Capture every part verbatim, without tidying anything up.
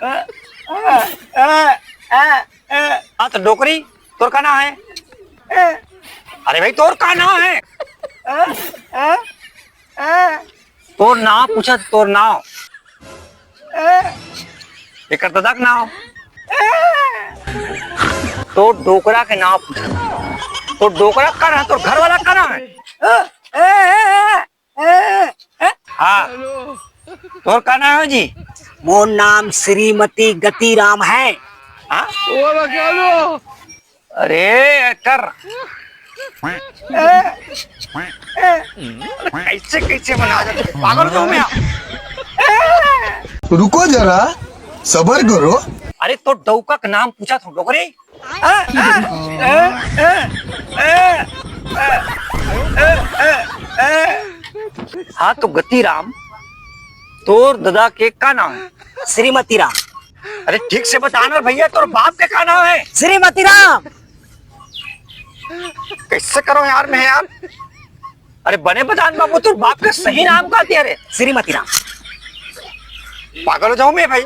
हाँ तो डोकरी, तोर का नाम है? अरे भाई, तोर का नाम है? तोर नाम पूछा, तोर नाम। एकर ददा के नाम। तो डोकरा के नाम पूछा। तो डोकरा का नाम, तोर घर वाला का नाम है? हाँ, तोर का नाम है जी? मोर नाम श्रीमती गतिराम है। हाँ? अरे, एकर कैसे कैसे बना जाते, पागल हो गया मैं। रुको जरा, सबर करो। अरे, तो डौका के नाम पूछा था डोकरे। हाँ तो गतिराम, तोर ददा के का नाम है? श्रीमती राम। अरे ठीक से बता ना भैया, तोर बाप के का नाम है? श्रीमती राम। कैसे करो यार मैं यार। अरे बने बता ना बाबू, तोर बाप का सही नाम का दिया रे? श्रीमती राम। पागल हो जाऊं मैं भाई।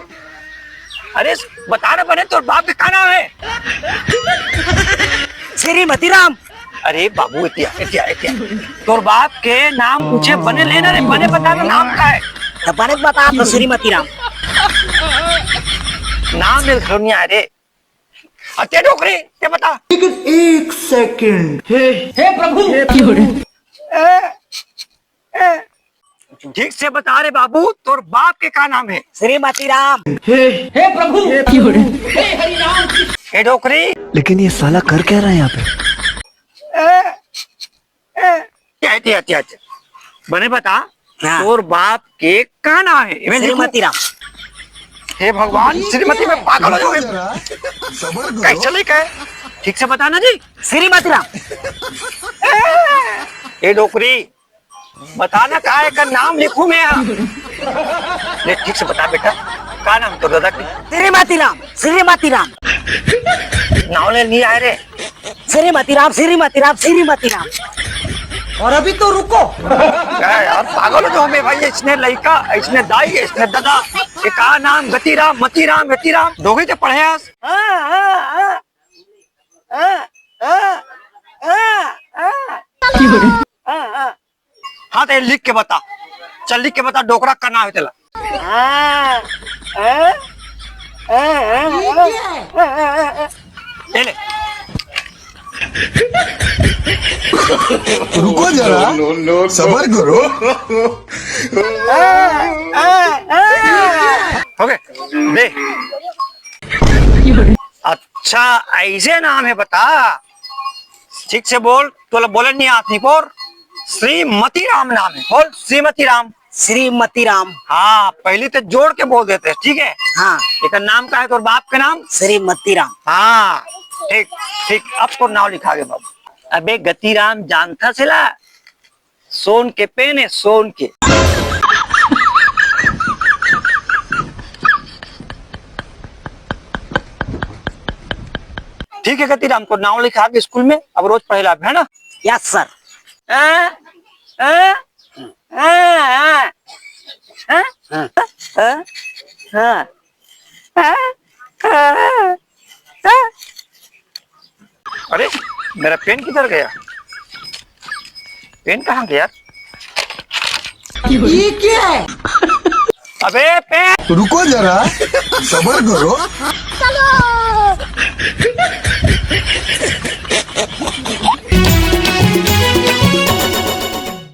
अरे बता ना बने, तोर बाप के का नाम है? श्रीमती राम। अरे बाबू, इतिया, इतिया, इतिया। तोर बाप के नाम पूछे, बने लेना रे, बने बता ना नाम का है। तो बने बता तो श्रीमती राम। नाम ले खरोनिया रे। अते डोकरे, ते बता। लेकिन एक सेकंड। हे, हे प्रभु। ठीक से बता रे बाबू, तोर बाप के का नाम है? श्रीमती राम। हे, हे प्रभु। हे डोकरी। लेकिन ये साला कर क्या रहा है यहाँ पे? क्या, क्या, क्या, क्या? बने बता, हाँ। तोर बाप के का नाम है? इमे लिखू। श्रीमती राम। हे भगवान, श्रीमती में पागल हो गए। सबर करो। कैसे लिखा है? ठीक से बता ना जी। श्रीमती राम। ए डोकरी, बता ना का एकर नाम लिखू मैं यहाँ। ले ठीक से बता बेटा, का नाम तोर ददा के? श्रीमती राम, श्रीमती राम। नाम ले नहीं आए रे। श्रीमती राम, श्रीमती राम, श्रीमती राम। और अभी तो रुको। क्या यार, पागल हो जाऊं मैं भाई, इसने लइका, इसने दाई, इसने ददा, ये का नाम गतिराम, मतिराम, गतिराम, डोगरी ते पढ़े आस? हाँ, हाँ, हाँ। हाँ, हाँ, हाँ। हाँ, हाँ। हाँ, तो ये लिख के बता। चल, लिख के बता, डोकरा का नाम है तेला। हाँ, हाँ, हाँ, हाँ, हाँ, हाँ, हाँ। ये ले। रुको जरा, सबर करो। हाँ, हाँ, हाँ। ओके, दे। अच्छा, ऐसे नाम है, बता। ठीक से बोल, तोला बोले नहीं आत निपोर। श्रीमती राम नाम है, बोल श्रीमती राम। श्रीमती राम। हाँ, पहले तो जोड़ के बोल देते हैं, ठीक है? हाँ। एक नाम का है तोर बाप के नाम? श्रीमती राम। हाँ, ठीक, ठीक, अब तोर नाम लिखा गया बाबू। अबे गतिराम जानता सिला, सोन के पेन है, सोन के। ठीक है गतिराम, तोर नाम लिखा के स्कूल में, अब रोज पढ़े ला, है ना? Yes sir. हाँ, हाँ, हाँ, हाँ। हाँ। अरे, मेरा पेन किधर गया? पेन कहाँ गया? ये क्या है? अबे पेन! रुको जरा, सबर करो।